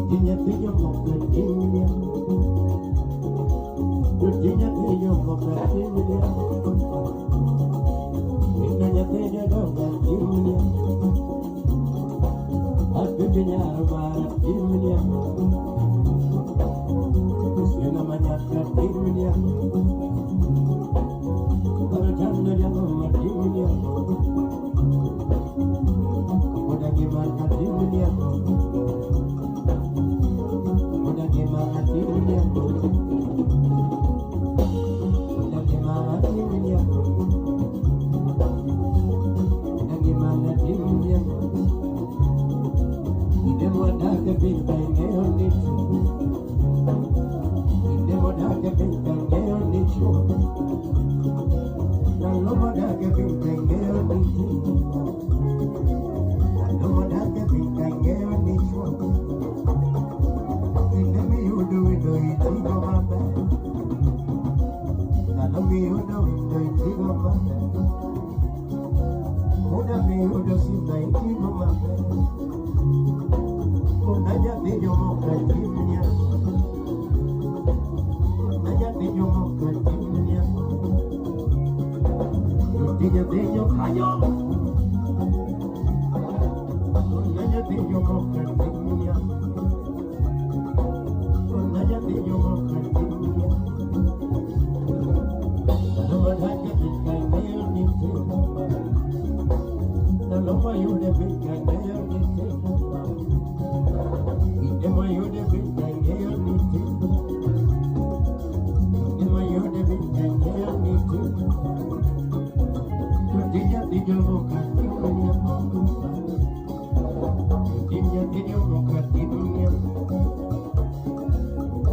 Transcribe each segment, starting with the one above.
Nyathi jomoko timnia. Tuti nyathi jomoko timnia. Inna nyathi jodongo timnia. Atuti nyar mara timnia. Usiena manyaka timnia. Koro chando jangoma timnia. Odagi marka timnia. Odagi marka timnia. Odagi marka timnia. Odagi marka timnia. Kinde mwadak e piny ka ing'eyo ni Kinde mwadak e piny ka ing'eyo ni chwo. Ndalo mwadak e piny ka ing'eyo ni Ndalo mwadak e piny ka ing'eyo ni chwo. Kinde miyudo wendo itigo maber. Ndalo miyudo wendo itigo maber. Muda miyudo simba itigo maber. Una nyathi jomoko timnia. Una nyathi jomoko timnia. Tuti nyathi jokanyo. Una nyathi jomoko timnia. Una nyathi jomoko timnia. Ndalo modak e piny ka ing'eyo ni timo. Ndalo mwayudo e piny ka ing'eyo ni timo. Kinde mwayudo e piny ka ing'eyo ni timo. Kinde mwayudo e piny ka ing'eyo ni timo. Tuti nyathi jomoko timnia. Tuti nyathi jomoko timnia.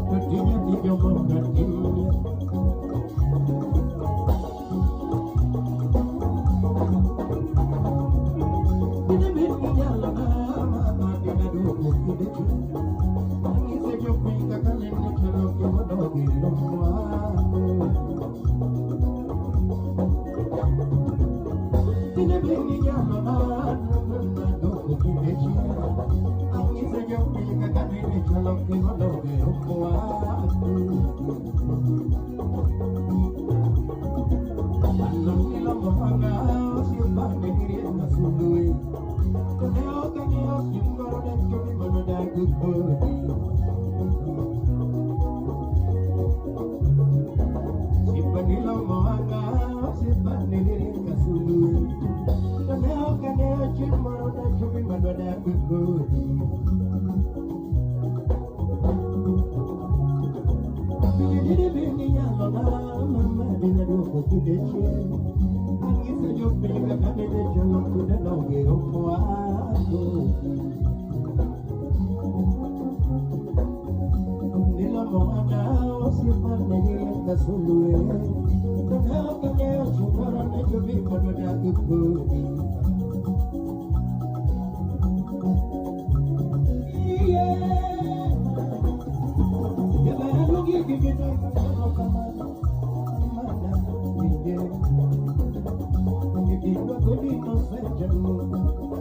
Tuti nyathi jomoko timnia. Dine bed gi nyalo na mama dine duoko kinde chien. Ang'ise jopiny kaka nene chalo gima dog e lomwa. Dine bed gi nyalo na mama duoko kinde chien. Ang'ise jopiny kaka nene chalo gima dog e lomwa. Ndalo wanga osiepa ne girieny sulwe. To ne ok ang'eyo chieng' moro dachopi manodag kodi. Osiepa nilomo wanga osiepa ne girieny ka sulwe. To ne ok ang'eyo chieng' moro dachopi manodag kodi. Dine bed ni nyalo na mama dine duoko kinde chien. Ang'iso jopiny kaka nene chalo kinde noge omwago. Nilomo wanga osiepa ne girieny ka sulwe. To ne ok ang'eyo chieng' moro ne chopi manodag kodi. Yeah. Jaber aluongi gi nyinga erokamano mana winje. Nyithindwa kodi nosechamo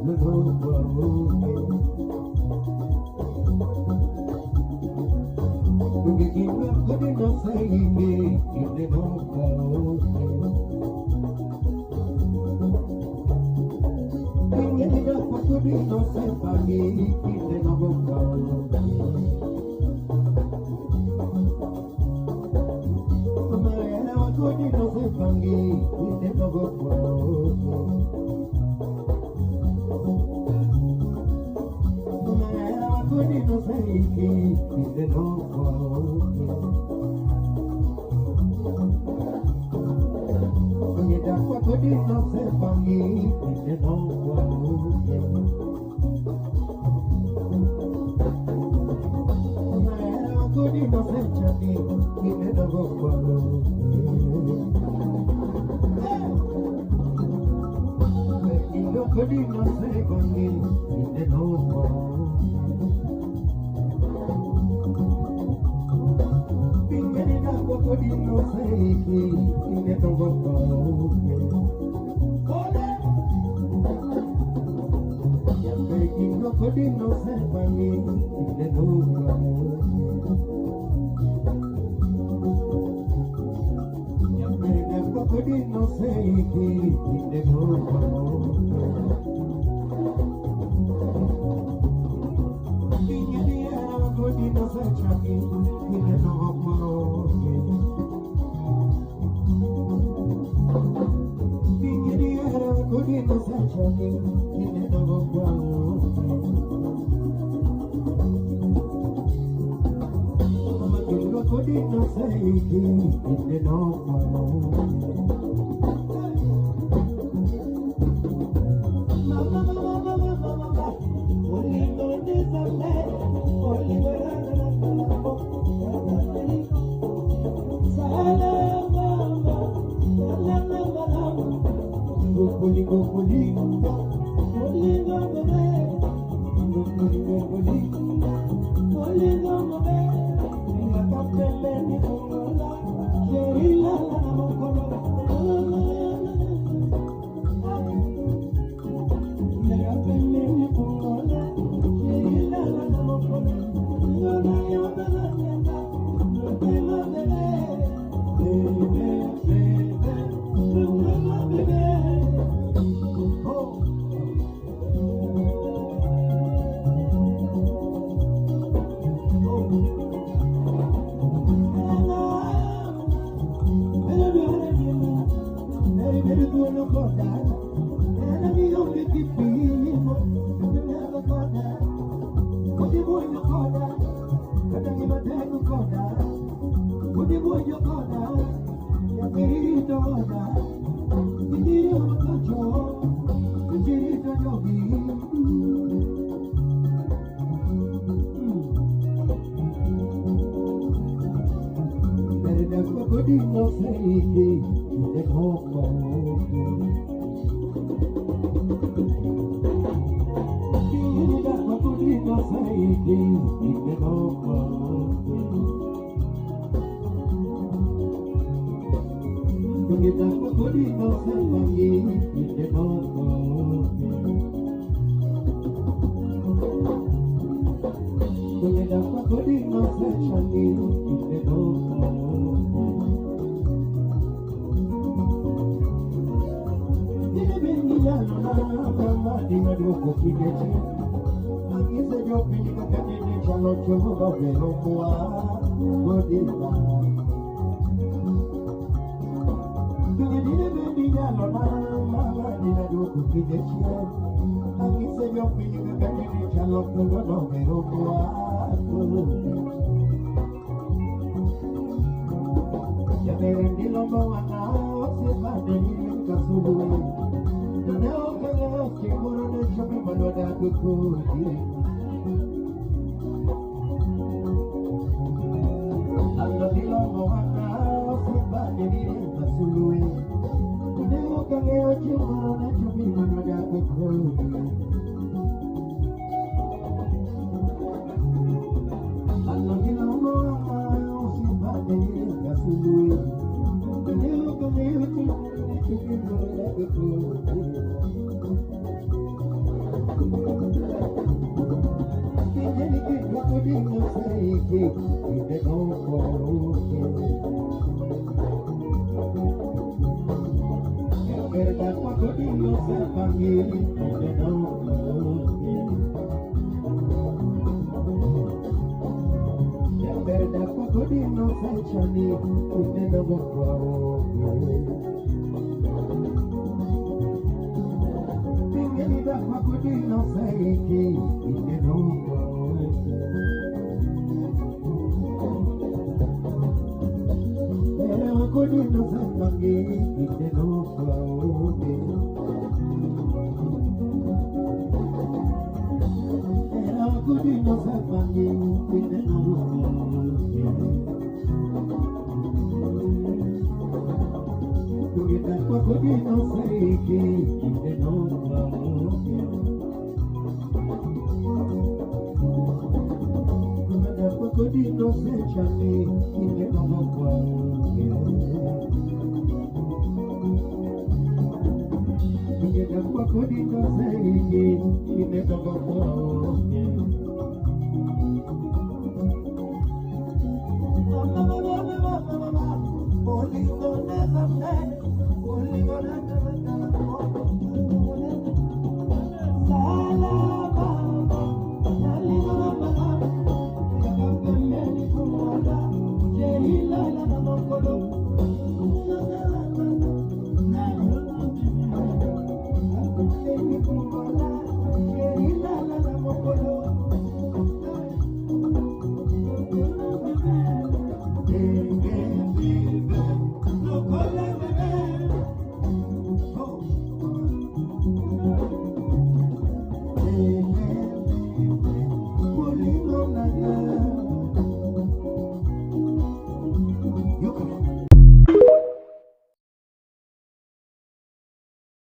lolokwa onge. Onge kindwa kodi nosehinge kinde nokaonge. Ing'e dakwa kodi nosepangi kinde nogokaonge. Mahera kodi nosepangi kinde nogokaonge. Mahera kodi noseiki kinde nokaonge. Onge dakwa kodi nosepangi kinde nokaonge. Mahera kodi nosechandi kinde nogokaonge. Kinde kodi nosegongi kinde nokaonge. Pingeni dakwa kodi noseiki kinde nogokaonge. Kode! Jaber kinde kodi nosepangi kinde nokaonge. noseiki kinde